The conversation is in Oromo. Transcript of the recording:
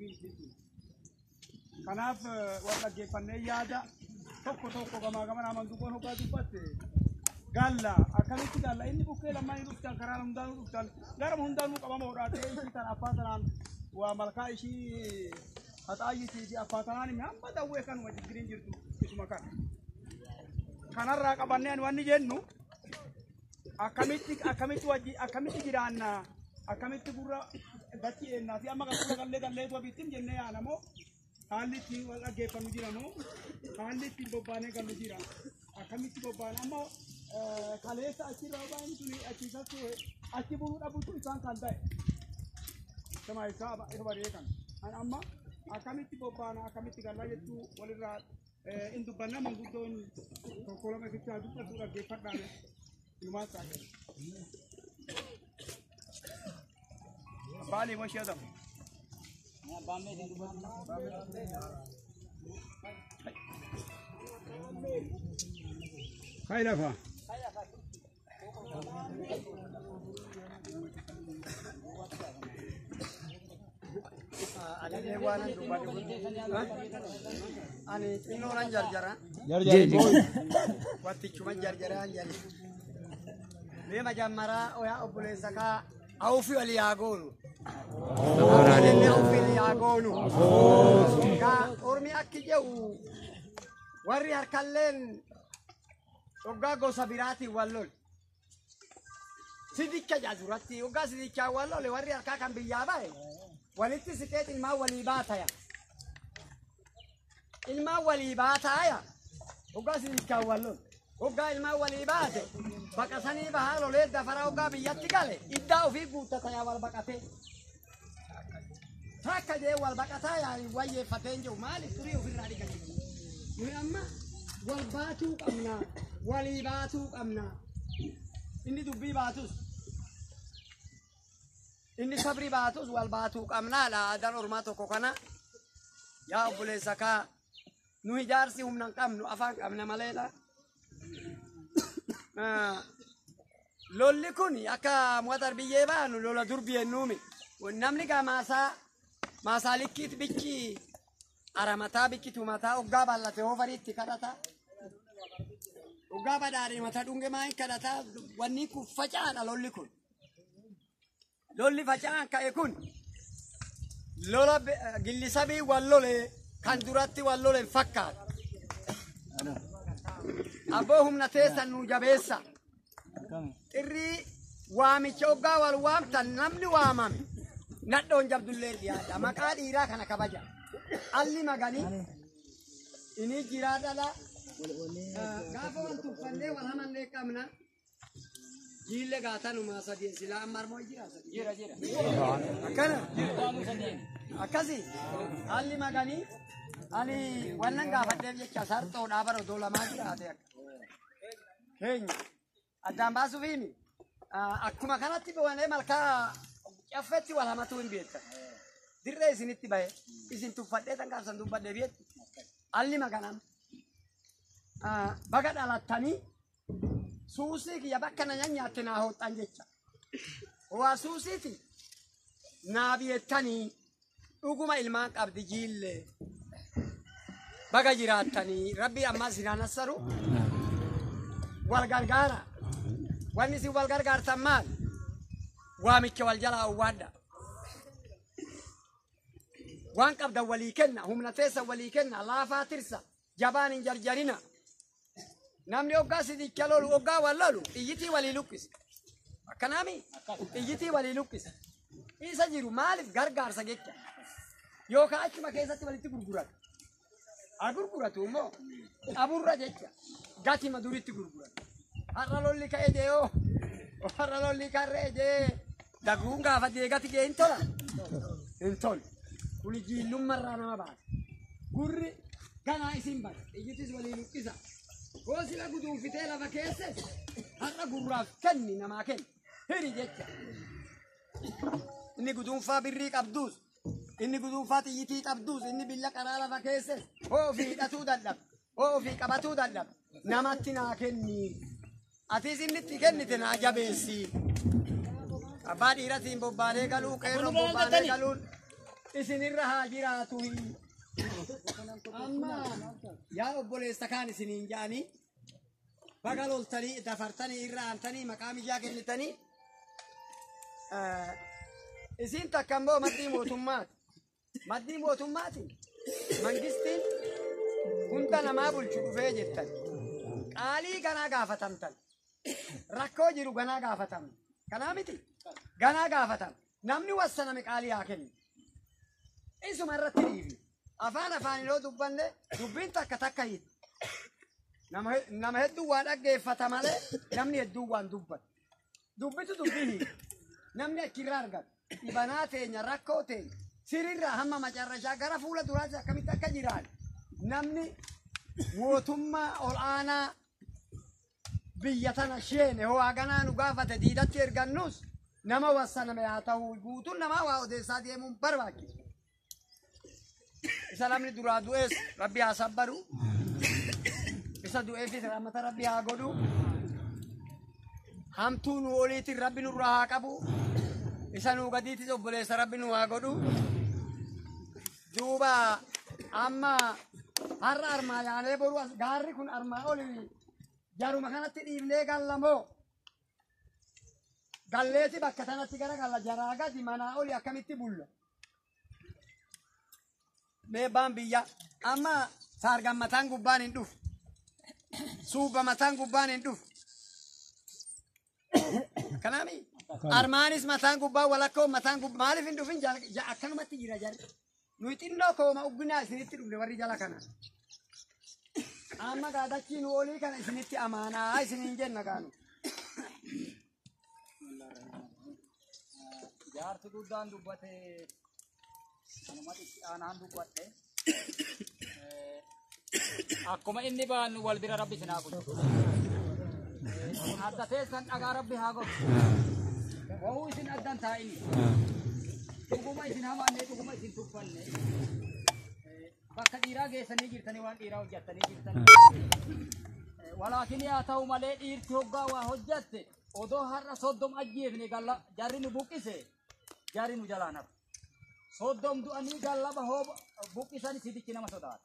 durii miti. Kanaaf wal dhaggeeffannee yaada tokko tokko gamaa gamana manduuboon hoggaa dubbatte galla akkamitti galla inni bukkee lamaan dhuftan karaa hundaanuu dhuftan gara hundaanuu qabamoodha ta'ee ishii tan affaa tanaan waa malkaa ishii haxaayyitii fi affaa tanaan hime hamma dawwee kanuma jiggiriin jirtu isuma kana. Kanarraa qabannee ani wanni jennu akkamitti akkamitti wajji akkamitti jiraanna akkamitti gurra gachi ennaa fi amma kan gallee galleetu abittiin jennee yaanamoo haalli ittiin wal dhaggeeffannu jira moo haalli ittiin bobbaanee gallu jira akkamitti bobbaane amma kaleessa achirraa ba'an tuni achiisatti achi buluu dhabutu isaan kan ta'e sama isaa isa baree kan an amma akkamitti bobbaana akkamitti gallaa jechuu walirraa in dubbanna manguddoon tokko lama fichaa dubbatu dhaggeeffadhaan inumaan isaa kenna. Abbaan immoo ishee adamu. Kai lafa. Ani waan dubbadhu ani xinnoonan jarjara wattichuma jarjaraan jedhe mee majammaraa oyaa obboleessa kaa awfi walii haa goonu jenne awfi walii haa goonu kaa ormi akki jedhu warri harkalleen hoggaa gosa biraatiin wal lole sidicha jaa duratti hoggaa sidichaa wal lole warri harkaa kan biyyaa bahe walitti siqeet ilmaan walii baataya ilmaan walii baataaya hoggaa sidichaa wal lole hoggaa ilmaan walii baate baqasanii bahaa lolee dafara hoggaa biyyatti gale iddaa ofii guuttataya wal baqatee takka jee wal baqataa yaani wayyeeffateen jiru maaliif xurii ofirraa dhiqate nuyi amma wal baatuu qabna walii baatuu qabna inni dubbii baatus inni sabri baatus wal baatuu qabnaadha aadaan ormaa tokko kana yaa obboleessa kaa nu ijaarsi humna hin qabnu afaan qabna maleedha. Lolli kun akka mu'atar biyyee baanu lola dur biyyennuumi namni gaa maasaa maasaa likkiit bichi aramataa bikki tumataa hoggaa bal'ate hoofariitti kadhata. Hoggaa badhaadhe mata dhunge maa hin kadhata wanni kun faca'aadha lolli kun. Lolli faca'aan ka'e kun lola gillisabii wal lole kan duratti wal lole hin fakkaatu. Abboo humna teessan nuu jabeessa. Xirrii waamicha hoggaa wal waamtan namni waamame nadhoon jabdullee dhiyaadha. Maqaa dhiiraa kana kabaja. Alli maganii inni jiraa dhala. Gaafa wal tuffannee wal hamannee qabna. Jiille gaatanumaa sadii silaa amma armoo jira sadii. Jira jira. Akkana. Akkasi haalli maganii ani wannan gaafadheef jecha sarxoodhaa bara odoo lamaa jiraate akka. Keenya addaan baasuuf himi akkuma kanatti bu'anee malkaa caffetti wal hamatuu hin beektan. Dirree isinitti bahe isin tuffadhee tan gaafsan dubbadhee beektu. Alli maganam baga dhalattanii suusii kiyya bakka na nyaatte naa hoxxan jecha. Waa suusiiti naa biyettanii dhuguma ilmaan qabdi jiille baga jiraattanii rabbi ammaa isin nassaru wal gargaara. Wanni isin wal gargaartan maal? Waamicha wal jalaa owwaadha. Waan qabdan walii kenna, humna teessan walii kenna, laafaa tirsa, jabaan hin jarjarina. Namni hoggaa sidicha lolu, hoggaa wal lolu, xiyyitii walii luqqisa. Akkanaami? Xiyyitii walii luqqisa. Isa jiru maaliif gargaarsa jecha? Yookaan achuma keessatti walitti gurguratu. Haa gurguratu immoo qaburra jecha gatima duritti gurguratu. Har'a lolli ka'e jee yoo har'a lolli karree jee daguun gaafa jee gati jee hin tola. Hin tolu. Kuni jiillummarraa nama baasa. Gurri ganaa isin bada. Xiyyitis walii luqqisa. Hoo sila guduunfitee lafa keesse har'a gurraaf kenni namaa kenni. Hiri jecha. Inni guduunfaa birrii qabduus inni guduunfaa xiyyitii qabduus inni billa qaraa lafa keesse hoo ofii hidhatuu dadhabe hoo ofii qabatuu dadhabe namatti naa kenni. Atis inni itti kennite naa jabeessi. Abbaa dhiiratiin bobbaanee galuu qeerroon bobbaanee galuun Isinirra haa jiraatu. Amma yaa obboleessa kaan isiniin ja'anii baga loltanii dafartanii irra aantanii maqaa mijaa kennitanii isin takka immoo maddii mootummaati. Maddii mootummaati. Mangistiin hunda namaa bulchu dhufee jettan. Qaalii ganaa gaafatamtan. Rakkoo jiru ganaa gaafatamna. Kanaa miti. Ganaa gaafatam. Namni wassaname qaalii haa kennu. Isuma irratti dhiifne. Afaan afaan yeroo dubbanne dubbiin takka takka hiiti. Nama hedduu waa dhaggeeffata malee namni hedduu waan dubbatu. Dubbitu dubbii hiiti. Namni achirraa argatu. Dhibanaa teenya rakkoo teenya sirirraa hamma macarrashaa gara fuula duraatti akkamitti akka jiraan namni mootummaa ol aanaa biyya tana sheene ho'aa ganaa nu gaafate diidatti ergannus nama wassaname haa ta'u guutuun namaa waa odeessaa deemuun barbaachisu. Isa namni duraa du'ees rabbi haa sabbaru. Isa du'eefis rahmata rabbi haa godhu. Hamtuu nu oliitiin rabbi nurraa haa qabu. Isa nuu gadiitis obboleessa rabbi nu haa godhu. Duuba amma har'a armaa yaanee boru as gaarri kun armaa oli jaruma kanatti dhiibnee gallamoo. Galleeti bakka tanatti gara galla jaraa gadi manaa oli akkamitti bulla. Mee baan biyya amma saargan mataan gubbaan hin dhufu. Suuba mataan gubbaan hin dhufu. Kanaami armaanis mataan gubbaa walakkoo mataan gubbaa maaliif hin dhufin akkanumatti jira jarri. Nuyi xinnoo kooma ugginaa isinitti dhufne warri jala kana. Amma gaadachii nu olii kana isinitti amaanaa isiniin jenna gaanu. Jaarsi guddaan dubbate anuma itti aanaan dubbadhe. Akkuma inni baannu wal bira rabbi isin haa godhu. Adda teessan dhagaa rabbi haa godhu. Wahuu isin addan taa'ini. Dhuguma isin hamaanne dhuguma isin tuffanne. Bakka dhiiraa geessanii jirtanii waan dhiiraa hojjettanii jirtanii. Walaakin haa ta'u malee dhiirti hoggaa waa hojjatte odoo har'a 30 ajjeefne galla jarri nu buqqise jarri nu jalaan hafu. 30 du'anii gallaba hoo buqqisan sidichi nama sodaata.